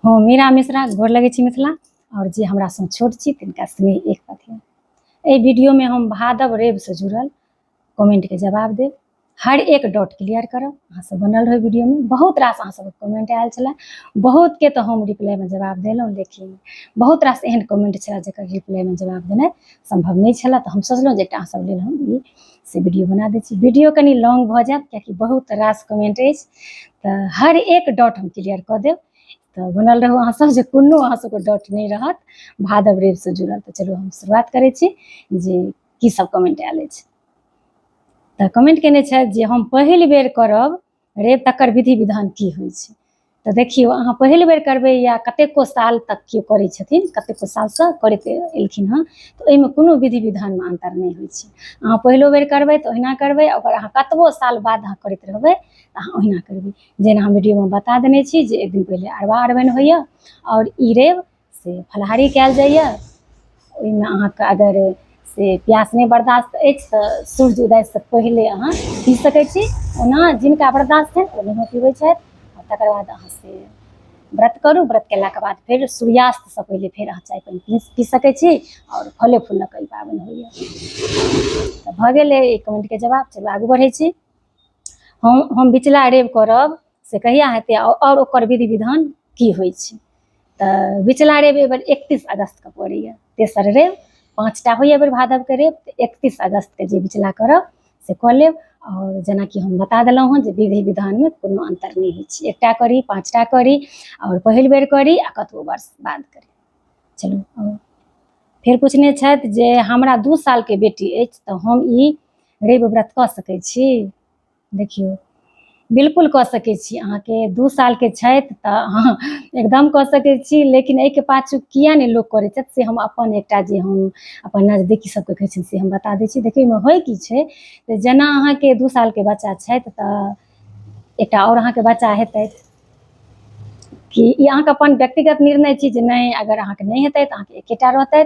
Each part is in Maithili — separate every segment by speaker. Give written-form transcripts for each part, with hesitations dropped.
Speaker 1: हम मीरा मिश्रा गोर लगै छी मिथिला आओर जे हमरा सँ छोट छी तिनका स्नेह एक पथिया। एहि वीडियोमे हम भादव रविसँ जुड़ल कमेंटके जवाब देब, हर एक डॉट क्लियर करब। अहाँ सब बनल रहू वीडियोमे। बहुत रास अहाँ सबके कमेंट आयल छलै, बहुतके तऽ हम रिप्लाइमे जवाब देलहुँ, लेकिन बहुत रास एहन कमेंट छलै जकर रिप्लाइमे जवाब देनाइ सम्भव नहि छलै। तऽ हम सोचलहुँ जे एकटा अहाँ सब लेल हम ई से वीडियो बना दै छी। वीडियो कनि लॉन्ग भऽ जायत कियाकि बहुत रास कमेंट अछि, तऽ हर एक डॉट हम क्लियर कऽ देब। तऽ बनल रहू अहाँ सब जे कोनो अहाँ सबके डॉट नहि रहत भादव रविसँ जुड़ल। तऽ चलू हम शुरुआत करै छी जे की सब कमेंट आयल अछि। तऽ कमेंट केने छथि जे हम पहिल बेर करब रवि, तकर विधि विधान की होइ छै। तऽ देखियौ, अहाँ पहिल बेर करबै या कतेको साल तक केओ करै छथिन, कतेको सालसँ करैत एलखिन हँ, तऽ ओहिमे कोनो विधि विधानमे अन्तर नहि होइ छै। अहाँ पहिलो बेर करबै तऽ ओहिना करबै, ओकर अहाँ कतबो साल बाद अहाँ करैत रहबै तऽ अहाँ ओहिना करबै। जेना हम वीडियोमे बता देने छी जे एक दिन पहिले अरबा अरबाइन होइए आओर ई रवि से फलाहारी कयल जाइए। ओहिमे अहाँके अगर से प्यास नहि बर्दाश्त अछि तऽ सूर्य उदयसँ पहिले अहाँ पी सकै छी। ओना जिनका बर्दाश्त छनि ओ नहियो पीबै छथि। आ तकर बाद अहाँ से व्रत करू। व्रत केलाके बाद फेर सूर्यास्तसँ पहिले फेर अहाँ चाय पानि पी सकै छी आओर फले फूल लऽ कऽ ई पाबनि होइए। तऽ भऽ गेलै ई कमेंटके जवाब। चलू आगू बढ़ै छी। हम बिचला रवि करब से कहिया हेतै आओर ओकर विधि विधान की होइ छै। तऽ बिचला रवि एहिबेर 31 अगस्तके पड़ैए, तेसर रवि। 5टा होइए एहिबेर भादवके रवि। तऽ 31 अगस्तके जे बिचला करब से कऽ लेब। आओर जेनाकि हम बता देलहुँ हँ जे विधि विधानमे कोनो अन्तर नहि होइ छै, एकटा करी, 5टा करी, आओर पहिल बेर करी आ कतबो वर्ष बाद करी। चलू, आओर फेर पुछने छथि जे हमरा 2 सालके बेटी अछि तऽ हम ई रवि व्रत कऽ सकै छी। देखियौ, बिल्कुल कऽ सकै छी। अहाँके 2 सालके छथि तऽ अहाँ एकदम कऽ सकै छी। लेकिन एहिके पाछू किया नहि लोक करै छथि से हम अपन एकटा जे हम अपन नजदीकी सबके कहै छियनि से हम बता दै छी। देखियौ, एहिमे होइ की छै तऽ जेना अहाँके 2 सालके बच्चा छथि तऽ एकटा आओर अहाँके बच्चा हेतै कि ई अहाँके अपन व्यक्तिगत निर्णय छी जे नहि, अगर अहाँके नहि हेतै तऽ अहाँके एकेटा रहतै।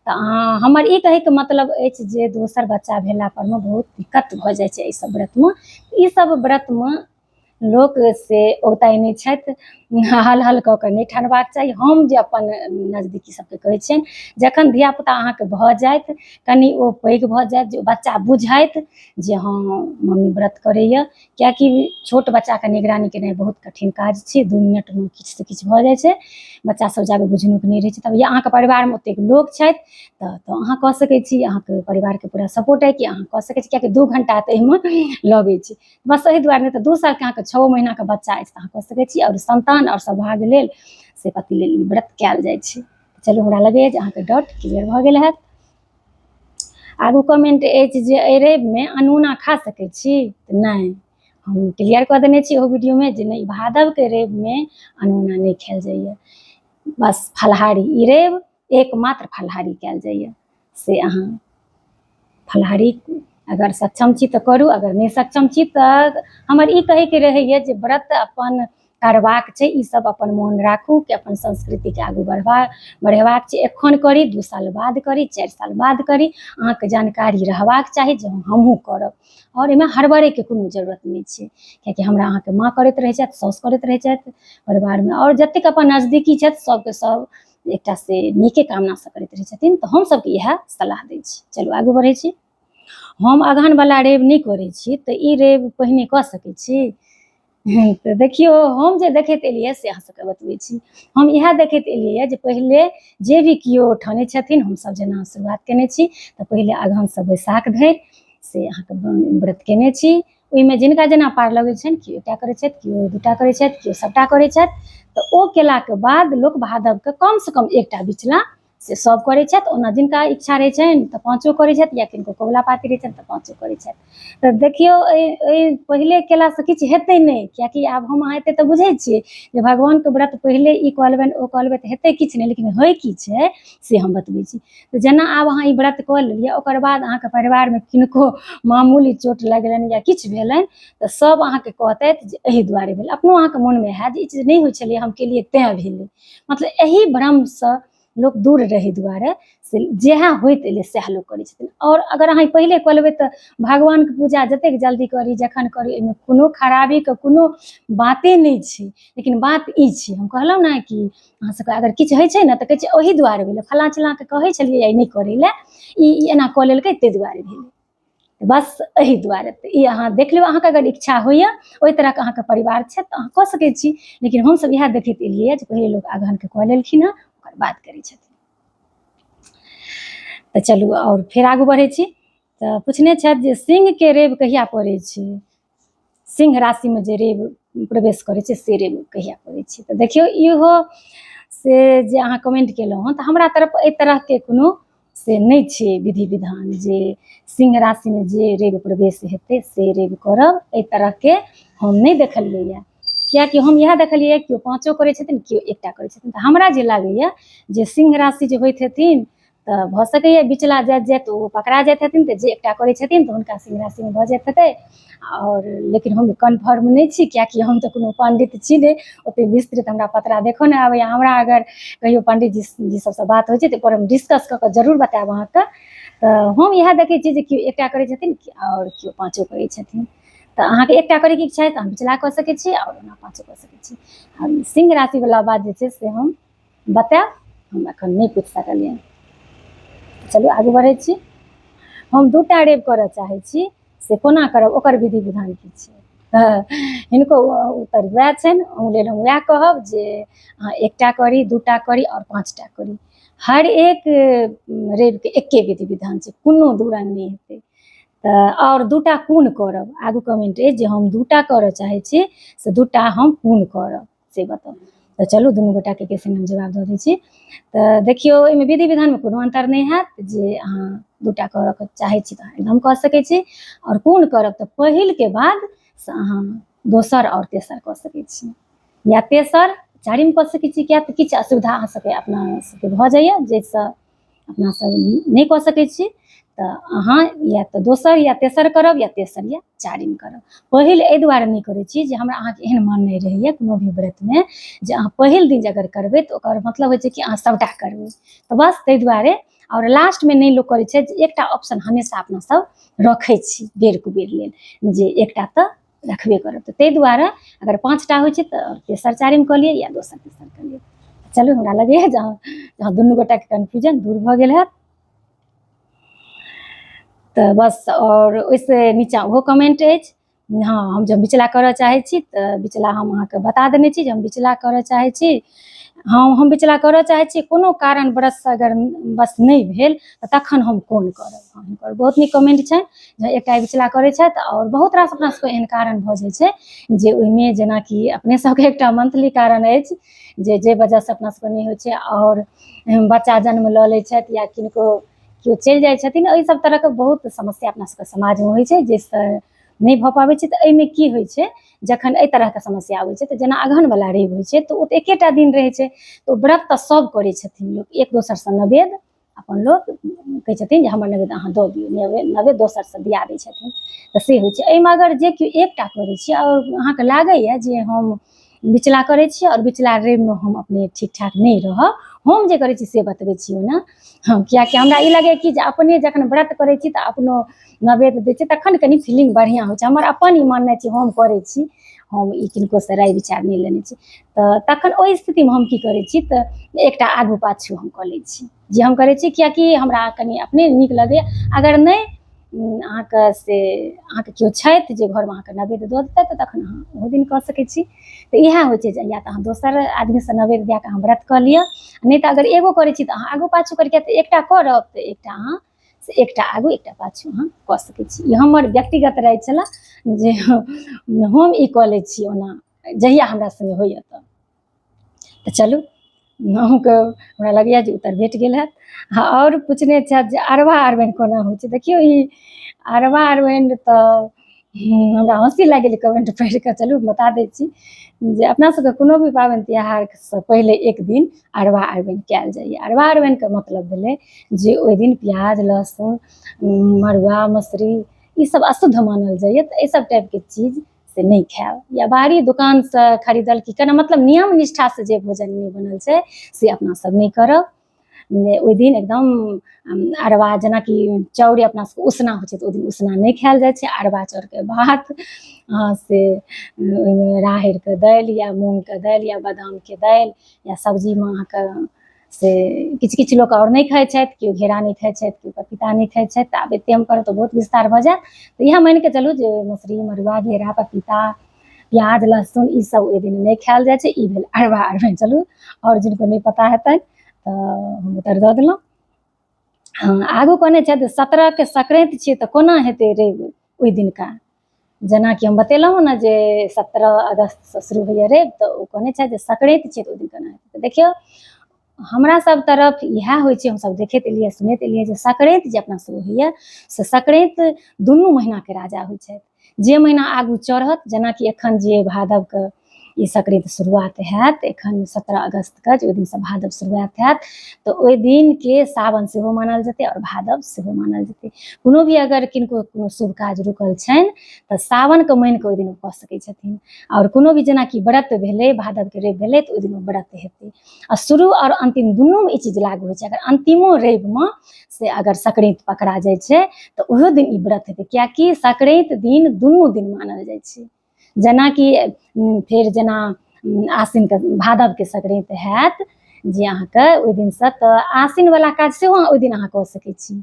Speaker 1: तऽ अहाँ हमर ई कहैके मतलब अछि जे दोसर बच्चा भेला परमे बहुत दिक्कत भऽ जाइ छै एहि सब व्रतमे। ई सब व्रतमे लोक से औगताइ नहि छथि, हल हल कऽ कऽ नहि ठनबाक चाही। हम जे अपन नजदीकी सबके कहै छियनि, जखन धियापुता अहाँके भऽ जायत, कनि ओ पैघ भऽ जायत, जे बच्चा बुझैत जे हँ मम्मी व्रत करैया, किएकि छोट बच्चाके निगरानी केनाइ बहुत कठिन काज छै। 2 मिनटमे किछुसँ किछु भऽ जाइ छै। बच्चा सब जाबे बुझनुक नहि रहै छै तब। या अहाँके परिवारमे ओतेक लोक छथि तऽ अहाँ कऽ सकै छी, अहाँके परिवारके पूरा सपोर्ट अइ कि अहाँ कऽ सकै छी, किएकि 2 घंटा तऽ एहिमे लगै छै बस। एहि दुआरे नहि तऽ 2 सालके अहाँके 6 महीनाके बच्चा अछि तऽ अहाँ कऽ सकै छी। आओर संतान आओर सौभाग्य लेल से पति लेल ई व्रत कयल जाइ छै। चलू, हमरा लगैए जे अहाँके डाउट क्लियर भऽ गेल हैत। आगू कमेंट अछि जे एहि रविमे अनूना खा सकै छी। तऽ नहि, हम क्लियर कऽ देने छी ओहो वीडियोमे जे नहि, भादवके रविमे अनूना नहि खायल जाइए, बस फलाहारी। ई रवि एकमात्र फलाहारी कयल जाइए। से अहाँ फलाहारी अगर सक्षम छी तऽ करू, अगर नहि सक्षम छी तऽ हमर ई कहैके रहैए जे व्रत अपन करबाक छै, ई सब अपन मोन राखू कि अपन संस्कृतिके आगू बढ़ेबाक छै। एखन करी, 2 साल बाद करी, 4 साल बाद करी, अहाँके जानकारी रहबाक चाही जे हमहूँ करब। आओर एहिमे हड़बड़ैके कोनो जरूरत नहि छै, कियाकि हमरा अहाँके माँ करैत रहै छथि, साउस करैत रहै छथि परिवारमे, आओर जतेक अपन नजदीकी छथि सबके सब एकटा से नीके कामनासँ करैत रहै छथिन। तऽ हम सबके इएह सलाह दै छी। चलू आगू बढ़ै छी। हम अगहनवला रवि नहि करै छी तऽ ई रवि पहिने कऽ सकै छी। तऽ देखियौ, हम जे देखैत एलियै से अहाँ सबके बतबै छी। हम इएह देखैत एलियै जे पहिले जे भी केओ ठानै छथिन, हमसब जेना शुरुआत केने छी तऽ पहिले अगहनसँ बैसाख धरि से अहाँके व्रत केने छी। ओहिमे जिनका जेना पार लगै छनि, केओ एकटा करै छथि, केओ 2टा करै छथि, केओ सबटा करै छथि। तऽ ओ केलाके बाद लोक भादवके कमसँ कम एकटा बिचला से सब करै छथि। ओना जिनका इच्छा रहै छनि तऽ 5 करै छथि, या किनको कबुला पाती रहै छनि तऽ 5 करै छथि। तऽ देखियौ, एहि पहिले केलासँ किछु हेतै नहि, किएकि आब हम अहाँ एते तऽ बुझै छियै जे भगवानके व्रत पहिले ई कऽ लेबनि, ओ कऽ लेबै तऽ हेतै किछु नहि। लेकिन होइ की छै से हम बतबै छी। तऽ जेना आब अहाँ ई व्रत कऽ लेलियै, ओकर बाद अहाँके परिवारमे किनको मामूली चोट लगलनि या किछु भेलनि तऽ सब अहाँके कहतथि जे एहि दुआरे भेल। अपनो अहाँके मोनमे हैत जे ई चीज नहि होइ छलै, हम केलियै तैँ भेलै। मतलब एहि भ्रमसँ लोक दूर रहै दुआरे से जएह होइत एलै सएह लोक करै छथिन। आओर अगर अहाँ पहिले कऽ लेबै तऽ भगवानके पूजा जतेक जल्दी करी जखन करी एहिमे कोनो खराबीके कोनो बाते नहि छै। लेकिन बात ई छै, हम कहलहुँ ने कि अहाँ सबके अगर किछु होइ छै ने तऽ कहै छै ओहि दुआरे भेलै, फलाँ चिलाँके कहै छलियै ई नहि करै लए, ई एना कऽ लेलकै ताहि दुआरे भेलै, बस एहि दुआरे। तऽ ई अहाँ देख लेब, अहाँके अगर इच्छा होइए ओहि तरहके अहाँके परिवार छै तऽ अहाँ कऽ सकै छी। लेकिन हमसब इएह देखैत एलियैए जे पहिले लोक अगहनके कऽ लेलखिन हँ ओकर बाद करै छथिन। तऽ चलू आओर फेर आगू बढ़ै छी। तऽ पुछने छथि जे सिंहके रवि कहिया पड़ै छै, सिंह राशिमे जे रवि प्रवेश करै छै से रवि कहिया पड़ै छै। तऽ देखियौ इहो से जे अहाँ कमेंट केलहुँ हँ तऽ हमरा तरफ एहि तरहके कोनो से नहि छै विधि विधान जे सिंह राशिमे जे रवि प्रवेश हेतै से रवि करब, एहि तरहके हम नहि देखलियैए। किएकि हम इएह देखलियै केओ पाँचो करै छथिन केओ एकटा करै छथिन। तऽ हमरा जे लागैए जे सिंह राशि जे होइत हेथिन तऽ भऽ सकैए बिचला जाइत जाइत ओ पकड़ा जाइत हेथिन, तऽ जे एकटा करै छथिन तऽ हुनका सिंह राशिमे भऽ जाइत हेतै। आओर लेकिन हम कन्फर्म नहि छी किएकि हम तऽ कोनो पण्डित छी नहि, ओतेक विस्तृत हमरा पतरा देखऽ नहि आबैए। हमरा अगर कहियो पण्डित जी सबसँ बात होइ छै तऽ ओहिपर हम डिस्कस कऽ कऽ जरूर बतायब अहाँके। तऽ हम इएह देखै छियै जे केओ एकटा करै छथिन आओर केओ पाँचो करै छथिन। तऽ अहाँके एकटा करैके इच्छा अछि तऽ अहाँ बिचला कऽ सकै छी आओर ओना पाँचो कऽ सकै छी। आ सिंह राशिवला बात जे छै से हम बतायब, हम एखन नहि पूछि सकलियै। चलू आगू बढ़ै छी। हम दूटा रवि करऽ चाहै छी से कोना करब, ओकर विधि विधान की छै? तऽ हिनको उत्तर वएह छनि, अहूँ लेल हम वएह कहब जे अहाँ एकटा करी, दूटा करी आओर पाँचटा करी, हर एक रविके एके विधि विधान छै, कोनो दू रङ्ग नहि हेतै। तऽ आओर दूटा कोन करब, आगू कमेंट अछि जे हम दूटा करऽ चाहै छी से दूटा हम कोन करब से बताउ। तऽ चलू दुनू गोटाके एके संगे हम जवाब दऽ दै छी। तऽ देखियौ एहिमे विधि विधानमे कोनो अन्तर नहि हैत, जे अहाँ दूटा करऽके चाहै छी तऽ अहाँ एकदम कऽ सकै छी। आओर कोन करब तऽ पहिलके बाद से अहाँ दोसर आओर तेसर कऽ सकै छी या तेसर चारिम कऽ सकै छी, किएक तऽ किछु असुविधा अहाँ सबके अपना सबके भऽ जाइए जाहिसँ अपना सब नहि कऽ सकै छी। तऽ अहाँ या तऽ दोसर या तेसर करब या तेसर या चारिम करब। पहिल एहि दुआरे नहि करै छी जे हमरा अहाँके एहन मानने रहैए कोनो भी व्रतमे जे अहाँ पहिल दिन जे अगर करबै तऽ ओकर मतलब होइ छै कि अहाँ सभटा करबै, तऽ बस ताहि दुआरे। आओर लास्टमे नहि लोक करै छै जे एकटा ऑप्शन हमेशा अपना सब रखै छी बेर कुबेर लेल जे एकटा तऽ रखबे करब, तऽ ताहि दुआरे अगर पाँचटा होइ छै तऽ तेसर चारिम कऽ लिअ या दोसर तेसर कऽ लिअ। चलू हमरा लगैए जे अहाँ दुनू गोटाके कन्फ्यूजन दूर भऽ गेल हैत। तऽ बस आओर ओहिसँ नीचाँ ओहो कमेंट अछि, हँ हम जब बिचला करऽ चाहै छी तऽ बिचला हम अहाँके बता देने छी जे हम बिचला करऽ चाहै छी। हँ हम बिचला करऽ चाहै छी, कोनो कारण व्रतसँ अगर बस नहि भेल तऽ तखन हम कोन करब। हुनकर बहुत नीक कमेंट छनि जे एकटा बिचला करै छथि। आओर बहुत रास अपना सबके एहन कारण भऽ जाइ छै जे ओहिमे जेनाकि अपने सबके एकटा मंथली कारण अछि जे जाहि वजहसँ अपना सबके नहि होइ छै आओर बच्चा जन्म लऽ लै छथि या किनको केओ चलि जाइ छथिन, एहि सब तरहके बहुत समस्या अपना सबके समाजमे होइ छै जाहिसँ नहि भऽ पाबै छै। तऽ एहिमे की होइ छै जखन एहि तरहके समस्या आबै छै तऽ जेना अगहनवला रवि होइ छै तऽ ओ तऽ एकेटा दिन रहै छै, तऽ ओ व्रत तऽ सब करै छथिन लोक, एक दोसरसँ नवेद अपन लोक कहै छथिन जे हमर नवेद अहाँ दऽ दियौ, नवेद दोसरसँ दिया दै छथिन, तऽ से होइ छै। एहिमे अगर जे केओ एकटा करै छी आओर अहाँके लागैए जे हम बिचला करै छी आओर बिचला रविमे हम अपने ठीक ठाक नहि रहब, हम जे करै छी से बतबै छी ओना हम, किएकि हमरा ई लगैए कि जे अपने जखन व्रत करै छी तऽ अपनो नवेद दै छी तखन कनि फीलिंग बढ़िआँ होइ छै। हमर अपन ई माननाइ छै, हम करै छी, हम ई किनकोसँ राय विचार नहि लेने छी। तऽ तखन ओहि स्थितिमे हम की करै छी तऽ एकटा आगू पाछू हम कऽ लै छी जे हम करै छी, किएकि हमरा कनि अपने नीक लगैए। अगर नहि अहाँके से अहाँके केओ छथि जे घरमे अहाँके नवेद दऽ देतै तऽ तखन अहाँ ओहो दिन कऽ सकै छी। तऽ इएह होइ छै जे या तऽ अहाँ दोसर आदमीसँ नवेद दए कऽ अहाँ व्रत कऽ लिअ, नहि तऽ अगर एगो करै छी तऽ अहाँ आगू पाछू करिके तऽ एकटा करब तऽ एकटा अहाँ से एकटा आगू एकटा पाछू अहाँ कऽ सकै छी। ई हमर व्यक्तिगत राय छलए जे हम ई कऽ लै छी ओना जहिया हमरा सङ्गे होइए। तऽ चलू अहूँके हमरा लगैए जे उत्तर भेट गेल हैत। हँ आओर पूछने छथि जे अरबा अरबाइन कोना होइ छै। देखियौ ई अरबा अरबाइन तऽ हमरा हँसी लागि गेल कमेंट पढ़ि कऽ। चलू बता दै छी जे अपना सबके कोनो भी पाबनि तिहारसँ पहिले एक दिन अरबा अरबाइन कयल जाइए। अरबा अरबाइनके मतलब भेलै जे ओहि दिन प्याज लहसुन मड़ुआ मसुरी ई सब अशुद्ध मानल जाइए, तऽ एहि सब टाइपके चीज से नहि खायब या बाहरी दोकानसँ खरीदल की केना, मतलब नियम निष्ठासँ जे भोजन नहि बनल छै से अपना सब नहि करब। जे ओहि दिन एकदम अरबा जेनाकि चाउर अपना सबके उसना होइ छै तऽ ओहि दिन उसना नहि खायल जाइ छै अरबा चाउरके भात से ओहिमे राहड़िके दालि या मूँगके दालि या बादामके दालि या सब्जीमे अहाँके से किछु किछु लोक आओर नहि खाइ छथि केओ घेरा नहि खाइ छथि केओ पपीता नहि खाइ छथि तऽ आब एते हम करब तऽ बहुत विस्तार भऽ जायत तऽ इएह मानिके चलू जे मसुरी मड़ुआ घेरा पपीता प्याज लहसुन ई सब ओहि दिन नहि खायल जाइ छै ई भेल अरबा अरबाइन चलू आओर जिनको नहि पता हेतनि तऽ हम उत्तर दऽ देलहुँ हँ आगू कहने छथि 17के संक्रान्ति छियै तऽ कोना हेतै रवि ओहि दिनका जेनाकि हम बतेलहुँ ने जे 17 अगस्तसँ शुरू होइए रवि तऽ ओ कहने छथि जे संक्रान्ति छियै तऽ ओहि दिन केना हेतै तऽ देखियौ हमरा सब तरफ इएह होइ छै हमसब देखैत एलियै सुनैत एलियै जे संक्रान्ति जे अपना सब होइए से संक्रान्ति दुनू महीनाके राजा होइ छथि जे महीना आगू चढ़त जेनाकि एखन जे भादवके ई संक्रान्ति शुरुआत हैत एखन 17 अगस्तके जे ओहि दिनसँ भादव शुरुआत हैत तऽ ओहि दिनके सावन सेहो मानल जेतै आओर भादव सेहो मानल जेतै कोनो भी अगर किनको कोनो शुभ काज रुकल छनि तऽ सावनके मानि कऽ ओहि दिन ओ कऽ सकै छथिन आओर कोनो भी जेनाकि व्रत भेलै भादवके रवि भेलै तऽ ओहि दिन ओ व्रत हेतै आ शुरू आओर अन्तिम दुनूमे ई चीज लागू होइ छै अगर अन्तिमो रविमे से अगर संक्रान्ति पकड़ा जाइ छै तऽ ओहो दिन ई व्रत हेतै किएकि संक्रान्ति दिन दुनू दिन मानल जाइ छै जेनाकि फेर जेना आसिनके भादवके संक्रान्ति हैत जे अहाँके ओहि दिनसँ तऽ आसिनवला काज सेहो ओहि दिन अहाँ कऽ सकै छी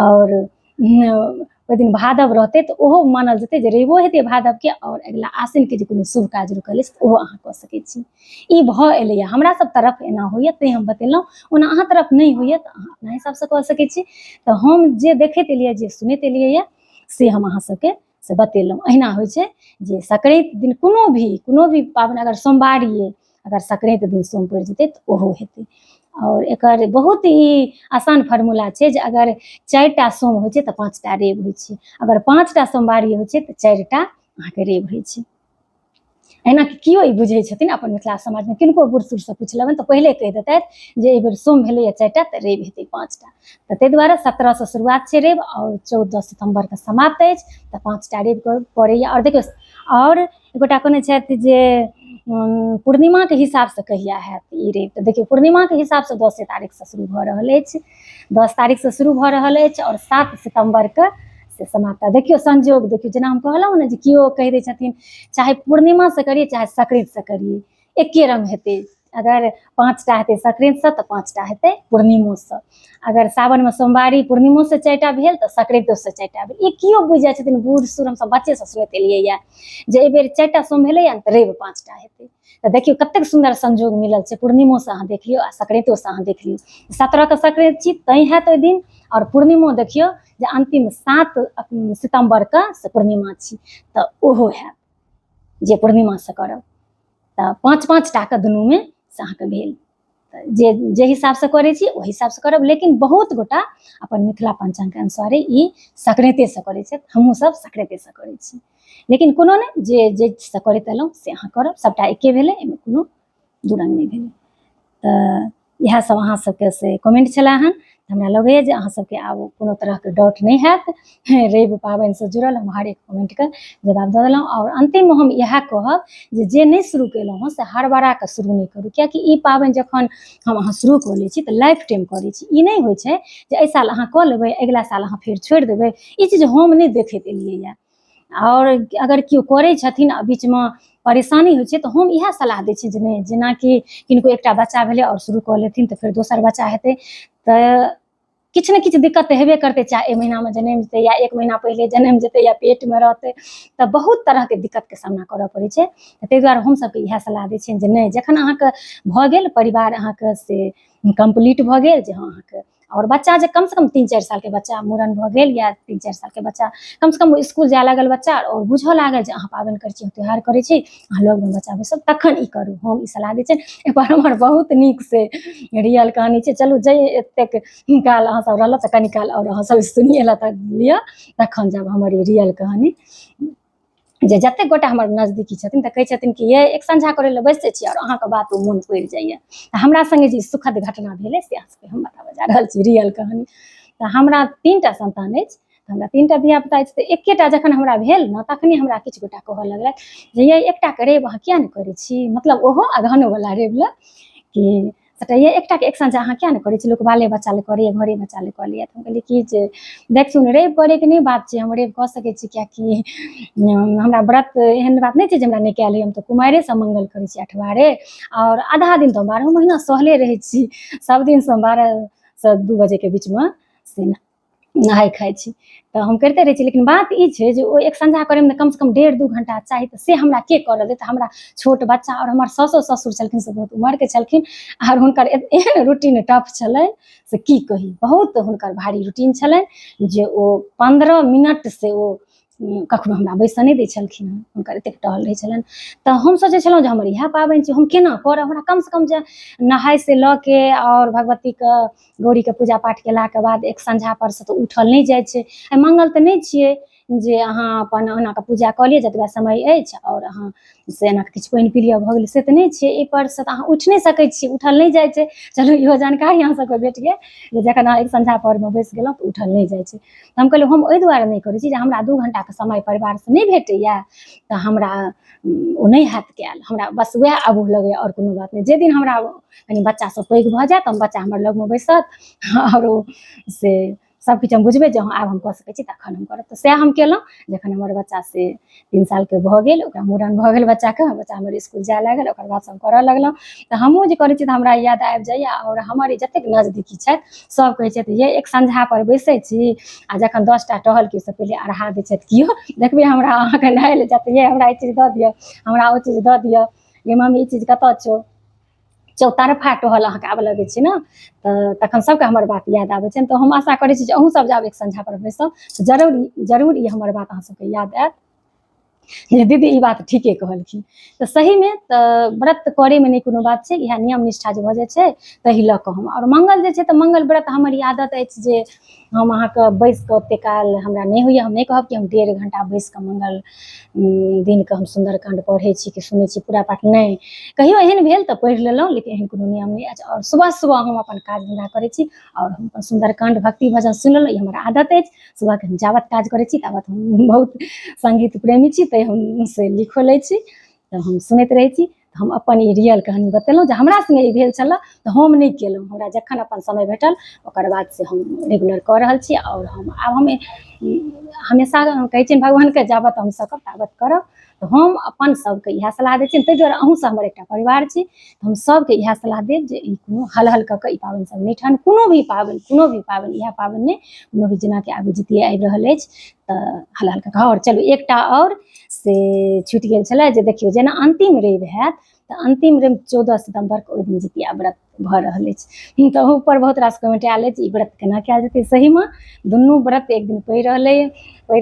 Speaker 1: आओर ओहि दिन भादव रहतै तऽ ओहो मानल जेतै जे रविओ हेतै भादवके आओर अगिला आसिनके जे कोनो शुभ काज रुकल अछि तऽ ओहो अहाँ कऽ सकै छी ई भऽ एलैए हमरा सब तरफ एना होइए तैँ हम बतेलहुँ ओना अहाँ तरफ नहि होइए तऽ अहाँ अपना हिसाबसँ कऽ सकै छी तऽ हम जे देखैत एलियै जे सुनैत एलियैए से हम अहाँ सबके से बतेलहुँ अहिना होइ छै जे संक्रान्ति दिन कोनो भी पाबनि अगर सोमवारी अइ अगर संक्रान्ति दिन सोम पड़ि जेतै तऽ ओहो हेतै आओर एकर बहुत ही आसान फॉर्मूला छै जे अगर 4टा सोम होइ छै तऽ 5टा रवि होइ छै अगर 5टा सोमवारी होइ छै तऽ 4टा अहाँके रवि होइ छै एना कि केओ ई बुझै छथिन अपन मिथिला समाजमे किनको बूढ़ सूढ़सँ पूछि लेबनि तऽ पहिले कहि देतथि जे एहि बेर सोम भेलैए 4टा तऽ रवि हेतै 5टा तऽ ताहि दुआरे 17सँ शुरुआत छै रवि आओर 14 सितम्बरके समाप्त अछि तऽ 5टा रवि पड़ैए आओर देखियौ आओर एगोटा कहने छथि जे पूर्णिमाके हिसाबसँ कहिया हैत ई रवि तऽ देखियौ पूर्णिमाके हिसाबसँ 10 तारीखसँ शुरू भऽ रहल अछि 10 तारीखसँ शुरू भऽ रहल अछि आओर 7 सितम्बरके से समाप्त देखियौ संजोग देखियौ जेना हम कहलहुँ ने जे केओ कहि दै छथिन चाहे पूर्णिमासँ करियै चाहे संक्रान्तिसँ करियै एके रङ्ग हेतै अगर 5टा हेतै संक्रान्तिसँ तऽ 5टा हेतै पूर्णिमोसँ अगर सावनमे सोमवारी पूर्णिमोसँ 4टा भेल तऽ संक्रान्तियोसँ 4टा भेल ई केओ बुझि जाइ छथिन बूढ़ सूढ़ हमसब बच्चेसँ सुनैत एलियैए जे एहि बेर 4टा सोम भेलैए ने तऽ रवि 5टा हेतै तऽ देखियौ कतेक सुन्दर संजोग मिलल छै पूर्णिमोसँ अहाँ देख लियौ आ संक्रान्तियोसँ अहाँ देख लियौ 17के संक्रान्ति छी तैँ हैत ओहि दिन आओर पूर्णिमो देखियौ जे अन्तिम 7 सितम्बरके से पूर्णिमा छी तऽ ओहो हैत जे पूर्णिमासँ करब तऽ 5-5 टाके दुनूमे से अहाँके भेल तऽ जे जे हिसाबसँ करै छी ओहि हिसाबसँ करब लेकिन बहुत गोटा अपन मिथिला पञ्चाङ्गके अनुसारे ई संक्रान्तिसँ करै छथि हमहूँ सब संक्रान्तिसँ करै छी लेकिन कोनो नहि जे जाहिसँ करैत एलहुँ से अहाँ करब सभटा एके भेलै एहिमे कोनो दू रङ्ग नहि भेलै तऽ इएह सब अहाँ सबके से कमेंट छलै हन हमरा लगैए जे अहाँ सबके आब कोनो तरहके डाउट नहि हैत रवि पाबनिसँ जुड़ल हम हरेक कमेंटके जवाब दऽ देलहुँ आओर अन्तिममे हम इएह कहब जे जे नहि शुरू केलहुँ हँ से हड़बड़ा कऽ शुरू नहि करू किएकि ई पाबनि जखन हम अहाँ शुरू कऽ लै छी तऽ लाइफ टाइम करै छी ई नहि होइ छै जे एहि साल अहाँ कऽ लेबै अगिला साल अहाँ फेर छोड़ि देबै ई चीज हम नहि देखैत एलियैए आओर अगर केओ करै छथिन आ बीचमे परेशानी होइ छै तऽ हम इएह सलाह दै छियै जे नहि जेनाकि किनको एकटा बच्चा भेलै आओर शुरू कऽ लेथिन तऽ फेर दोसर बच्चा हेतै तऽ किछु ने किछु दिक्कत तऽ हेबे करतै चाहे एहि महीनामे जनमि जेतै या एक महीना पहिले जनमि जेतै या पेटमे रहतै तऽ बहुत तरहके दिक्कतके सामना करऽ पड़ै छै तऽ ताहि दुआरे हमसभके इएह सलाह दै छियनि जे नहि जखन अहाँके भऽ गेल परिवार अहाँके से कम्प्लीट भऽ गेल जे हँ अहाँके आओर बच्चा जे कमसँ कम 3-4 सालके बच्चा मूड़न भऽ गेल या 3-4 सालके बच्चा कमसँ कम इसकुल जाय लागल बच्चा आओर बुझऽ लागल जे अहाँ पाबनि करै छी हम त्यौहार करै छी अहाँ लगमे बच्चा बैसल तखन ई करू हम ई सलाह दै छियनि एक बार हमर बहुत नीक से रियल कहानी छै चलू जे एतेक काल अहाँ सब रहलहुँ तऽ कनी काल आओर अहाँ सब सुनिए लए तऽ लिअ तखन जायब हमर ई रियल कहानी जे जतेक गोटा हमर नजदीकी छथिन तऽ कहै छथिन कि ये एक संझा करै लए बैसै छी आओर अहाँके बात ओ मोन पड़ि जाइए तऽ हमरा सङ्गे जे सुखद घटना भेलै से अहाँ सबके हम बताबऽ जा रहल छी रियल कहानी तऽ हमरा 3टा संतान अछि तऽ हमरा 3टा धियापुता अछि तऽ एकेटा जखन हमरा भेल ने तखने हमरा किछु गोटा कहऽ लगलथि जे ये एकटाके रवि अहाँ किया नहि करै छी मतलब ओहो अगहनोवला रवि लए कि सभटा ये एकटाके एक साँझ अहाँ किया नहि करै छी लोक बाले बच्चा लए करैए घरे बच्चा लए कऽ लैए तऽ हम कहलियै कि जे देखथुन रवि करैके नहि बात छै हम रवि कऽ सकै छी किएकि हमरा व्रत एहन बात नहि छै जे हमरा नहि कयल होइए हम तऽ कुमारिएसँ मङ्गल करै छी अठबारे आओर आधा दिन तऽ हम बारहो महीना सहले रहै छी सभ दिन 12 से 2 बजेके बीचमे से नहाय खाय छी तऽ हम करिते रहै छी लेकिन बात ई छै जे ओ एक संझा करैमे कमसँ कम 1.5-2 घंटा चाही तऽ से हमरा के करऽ देत हमरा छोट बच्चा आओर हमर सासो ससुर छलखिन से बहुत उमरके छलखिन आओर हुनकर एहन रूटीन टफ छलनि से की कही बहुत हुनकर भारी रूटीन छलनि जे ओ 15 मिनट से ओ कखनो हमरा बैसऽ नहि दै छलखिन हँ हुनकर एतेक टहल रहै छलनि तऽ हम सोचै छलहुँ जे हमर इएह पाबनि छै हम केना करब हमरा कमसँ कम जे नहाय से लऽ के आओर भगवतीके गौरीके पूजा पाठ केलाके बाद एक संझा पर से तऽ उठल नहि जाइ छै आइ मंगल तऽ नहि छियै जे अहाँ अपन ओना कऽ पूजा कऽ लिअ जतबा समय अछि आओर अहाँ से एना कऽ किछु पानि पी लिअ भऽ गेलै से तऽ नहि छियै एहिपर से तऽ अहाँ उठि नहि सकै छी उठल नहि जाइ छै चलू इहो जानकारी अहाँ सबके भेट गेल जे जखन अहाँ एक संझा परमे बैस गेलहुँ तऽ उठल नहि जाइ छै तऽ हम कहलियै हम ओहि दुआरे नहि करै छी जे हमरा 2 घंटाके समय परिवारसँ नहि भेटैया तऽ हमरा ओ नहि हैत कयल हमरा बस वएह अबूह लगैया आओर कोनो बात नहि जे दिन हमरा कनि बच्चा सब पैघ भऽ जायत हम बच्चा हमर लगमे बैसत आओर ओ से सब किछु हम बुझबै जे हँ आब हम कऽ सकै छी तखन हम करब तऽ सएह हम केलहुँ जखन हमर बच्चा से 3 सालके भऽ गेल ओकरा मूड़न भऽ गेल बच्चाके बच्चा हमर इसकुल जाय लागल ओकर बाद हम करऽ लगलहुँ तऽ हमहूँ जे करै छी तऽ हमरा याद आबि जाइए आओर हमर जतेक नजदीकी छथि सब कहै छथि ये एक संझा पर बैसै छी आ जखन 10टा टहल के पहिले अढ़ा दै छथि केओ देखबै हमरा अहाँके नहाय लए जायत ये हमरा ई चीज दऽ दिअ हमरा ओ चीज दऽ दिअ ये मम्मी ई चीज कतऽ छौ चौतरफा टहल अहाँके आबऽ लगै छै ने तऽ तखन सबके हमर बात याद आबै छै तऽ हम आशा करै छी जे अहूँ सब जायब एक संझा पर बैसब तऽ जरूर जरूर ई हमर बात अहाँ सबके याद आयत जे दीदी ई बात ठीके कहलखिन तऽ सहीमे तऽ व्रत करैमे नहि कोनो बात छै इएह नियम निष्ठा जे भऽ जाइ छै ताहि लऽ कऽ हम आओर मंगल जे छै तऽ मंगल व्रत हमर ई आदत अछि जे हम अहाँके बैस कऽ ओतेक काल हमरा नहि होइए हम नहि कहब कि हम 1.5 घंटा बैस कऽ मंगल दिनके हम सुन्दरकाण्ड पढ़ै छी कि सुनै छी पूरा पाठ नहि कहियो एहन भेल तऽ पढ़ि लेलहुँ लेकिन एहन कोनो नियम नहि अछि आओर सुबह सुबह हम अपन काज धन्धा करै छी आओर हम अपन सुन्दरकाण्ड भक्ति भजन सुनि लेलहुँ ई हमर आदत अछि सुबहके हम जाबत काज करै छी ताबत हम बहुत संगीत प्रेमी छी तैं हम से लिखो लै छी तऽ हम सुनैत रहै छी हम अपन ई रियल कहानी बतेलहुँ जे हमरा सङ्गे ई भेल छलऽ तऽ हम नहि केलहुँ हमरा जखन अपन समय भेटल ओकर बाद से हम रेगुलर कऽ रहल छी आओर हम आब हम हमेशा कहै छियनि भगवानके जाबत हम सकब ताबत करब तऽ हम अपन सबके इएह सलाह दै छियनि ताहि दुआरे अहूँ सब हमर एकटा परिवार छी तऽ हम सबके इएह सलाह देब जे ई कोनो हल हल कऽ कऽ ई पाबनि सब नहि ठान कोनो भी पाबनि कोनो भी पाबनि इएह पाबनि नहि कोनो भी जेनाकि आगू जितिया आबि रहल अछि तऽ हल हल कऽ कऽ आओर चलू एकटा आओर से छुटि गेल छलै जे देखियौ जेना अन्तिम रवि हैत तऽ अन्तिम रवि 14 सितम्बरके ओहि दिन जितिया व्रत भऽ रहल अछि तऽ ओहूपर बहुत रास कमेंट आयल अछि ई व्रत केना कयल जेतै सहीमे दुनू व्रत एक दिन पड़ि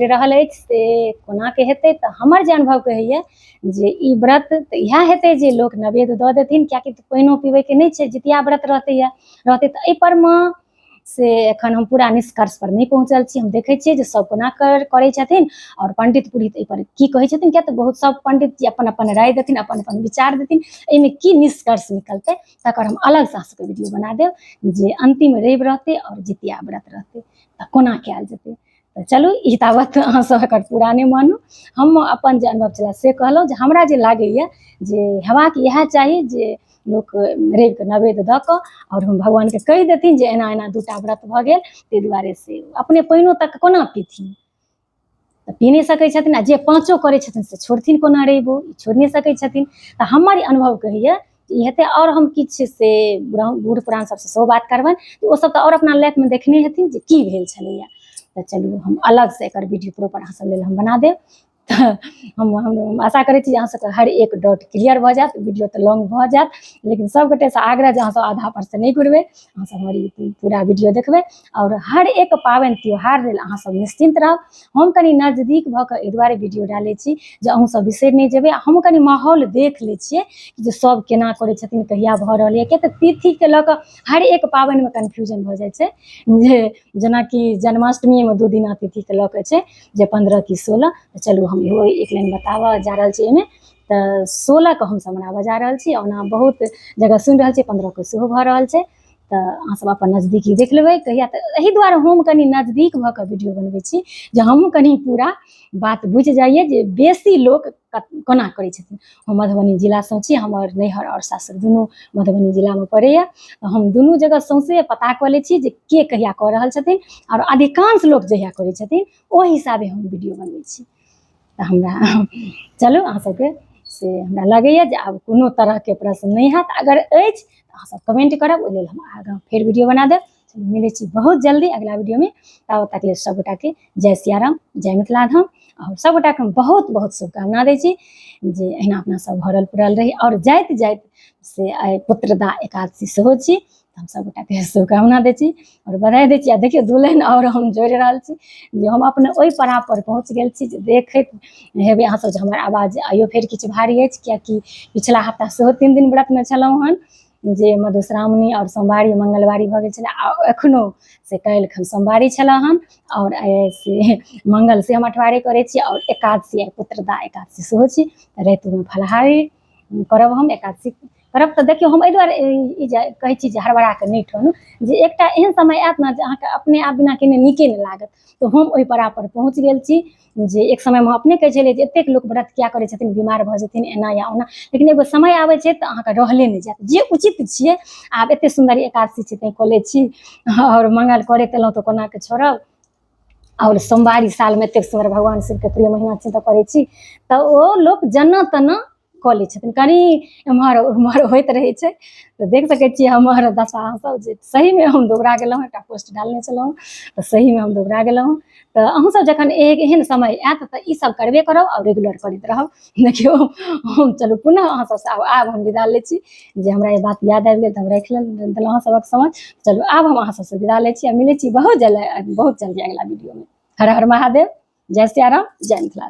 Speaker 1: रहल अछि से कोनाके हेतै तऽ हमर जे अनुभव कहैए जे ई व्रत तऽ इएह हेतै जे लोक नवेद दऽ देथिन किएकि पानिओ पीबैके नहि छै जितिया व्रत रहतै रहतै तऽ एहिपर मे से एखन हम पूरा निष्कर्ष पर नहि पहुँचल छी हम देखै छियै जे सब कोना करै छथिन आओर पंडित पुरोहित एहिपर की कहै छथिन किया तऽ बहुत सब पंडित जी अपन अपन राय देथिन अपन अपन विचार देथिन एहिमे की निष्कर्ष निकलतै तकर हम अलगसँ अहाँ सबके वीडियो बना देब जे अन्तिम रवि रहतै आओर जितिया व्रत रहतै तऽ कोना कयल जेतै तऽ चलू ई ताबत अहाँ सब एकर पूरा नहि मानू हम अपन जे अनुभव छलै से कहलहुँ जे हमरा जे लागैए जे हेबाक इएह चाही जे लोक रविके नवेद दऽ कऽ आओर हम भगवानके कहि देथिन जे एना एना 2टा व्रत भऽ गेल ताहि दुआरे से अपने पानिओ तक कोना पीथिन तऽ पी नहि सकै छथिन आ जे पाँचो करै छथिन से छोड़थिन कोना रविओ ई छोड़ि नहि सकै छथिन तऽ हमर अनुभव कहैए ई हेतै आओर हम किछु से बूढ़ पुरान सबसँ सेहो बात करबनि तऽ ओसब तऽ आओर अपना लाइफमे देखने हेथिन जे की भेल छलैया तऽ चलू हम अलगसँ एकर वीडियो प्रॉपर अहाँ सब लेल हम बना देब तऽ हम आशा करै छी जे अहाँ सबके हर एक डाउट क्लियर भऽ जायत वीडियो तऽ लॉन्ग भऽ जायत लेकिन सब गोटेसँ आग्रह जे अहाँ सब आधा पर से नहि घुरबै अहाँ सब हमर ई पूरा वीडियो देखबै आओर हर एक पाबनि त्योहार लेल अहाँ सब निश्चिन्त रहब हम कनि नजदीक भऽ कऽ एहि दुआरे वीडियो डालै छी जे अहूँ सब बिसरि नहि जेबै आ हमहूँ कनि माहौल देख लै छियै जे सब केना करै छथिन कहिया भऽ रहल यऽ किया तऽ तिथिके लऽ कऽ हर एक पाबनिमे कन्फ्यूजन भऽ जाइ छै जे जेनाकि जन्माष्टमीमे 2 दिना तिथिके लऽ कऽ छै जे 15 कि 16 तऽ चलू हम इहो एक लाइन बताबऽ जा रहल छी एहिमे तऽ 16 के हमसब मनाबऽ जा रहल छी ओना बहुत जगह सुनि रहल छियै 15 के सेहो भऽ रहल छै तऽ तऽ अहाँसभ अपन नजदीकी देख लेबै कहिया। तऽ एहि दुआरे हम कनि नजदीक भऽ कऽ वीडियो बनबै छी जे हमहूँ कनि पूरा बात बुझि जाइए जे बेसी लोक कोना करै छथिन। हम मधुबनी जिलासँ छी, हमर नैहर आओर सासुर दुनू मधुबनी जिलामे पड़ैए। तऽ हम दुनू जगह सौँसे पता कऽ लै छी जे के कहिया कऽ रहल छथिन, आओर अधिकांश लोक जहिया करै छथिन ओहि हिसाबे हम वीडियो बनबै छी। तऽ हमरा चलू अहाँ सबके से हमरा लगैए जे आब कोनो तरहके प्रश्न नहि हैत। अगर अछि तऽ अहाँ सब कमेंट करब, ओहि लेल हम आगाँ फेर वीडियो बना देब। चलू मिलै छी बहुत जल्दी अगिला वीडियोमे, ताबत तक लेल सबगोटाके जय सियाराम, जय मिथिला धाम। आओर सबगोटाके हम बहुत बहुत शुभकामना दै छी जे एहिना अपना सब भरल पुरल रही। आओर जाइत जाइत से आइ पुत्रदा एकादशी सेहो छी, हम सबगोटाके शुभकामना दै छी आओर बधाई दै छी। आ देखियौ दुल्हन आओर हम जोड़ि रहल छी जे हम अपने ओहि पड़ाव पर पहुँच गेल छी जे देखैत हेबै अहाँ सब जे हमर आवाज आइयो फेर किछु भारी अछि, किएकि पिछला हफ्ता सेहो 3 दिन व्रतमे छलहुँ हन जे मधुश्रावणी आओर सोमवारी मंगलवारी भऽ गेल छलै। आ एखनो से काल्हिखन सोमवारी छलै हन आओर आइ से मंगल से हम अठवारे करै छी, आओर एकादशी आइ पुत्रदा एकादशी सेहो छी। रातिमे फलाहारी करब, हम एकादशी करब। तऽ देखियौ हम एहि दुआरे ई जे कहै छी जे हड़बड़ा कऽ नहि ठोनू, जे एकटा एहन समय आयत ने जे अहाँके अपने आप बिना केने नीके नहि लागत। तऽ हम ओहि पड़ाव पर पहुँच गेल छी जे एक समयमे अपने कहै छलियै जे एतेक लोक व्रत किया करै छथिन, बीमार भऽ जेथिन एना या ओना, लेकिन एगो समय आबै छै तऽ अहाँके रहले नहि जायत। जे उचित छियै, आब एते सुन्दर एकादशी छै तैं कऽ लै छी, आओर मंगल करैत एलहुँ तऽ कोना कऽ छोड़ब, आओर सोमवारी सालमे एतेक सुन्दर भगवान शिवके प्रिय महीना छै तऽ करै छी। तऽ ओ लोक जेना तेना कऽ लै छथिन, कनि एम्हर ओम्हर होइत रहै छै। तऽ देख सकै छियै हमर दशा अहाँसभ जे सहीमे हम दुबरा गेलहुँ। एकटा पोस्ट डालने छलहुँ तऽ सहीमे हम दुबरा गेलहुँ। तऽ अहूँसभ जखन एहन समय आयत तऽ ईसभ करबे करब आओर रेगुलर करैत रहब। देखियौ हम चलू पुनः अहाँ सबसँ आब हम विदा लै छी, जे हमरा ई बात याद आबि गेल तऽ हम राखि देलहुँ अहाँ सबक समझ। चलू आब हम अहाँ सबसँ विदा लै छी आ मिलै छी बहुत जल्दी, बहुत जल्दी अगिला वीडियोमे। हर हर महादेव, जय सियाराम, जय मिथिला।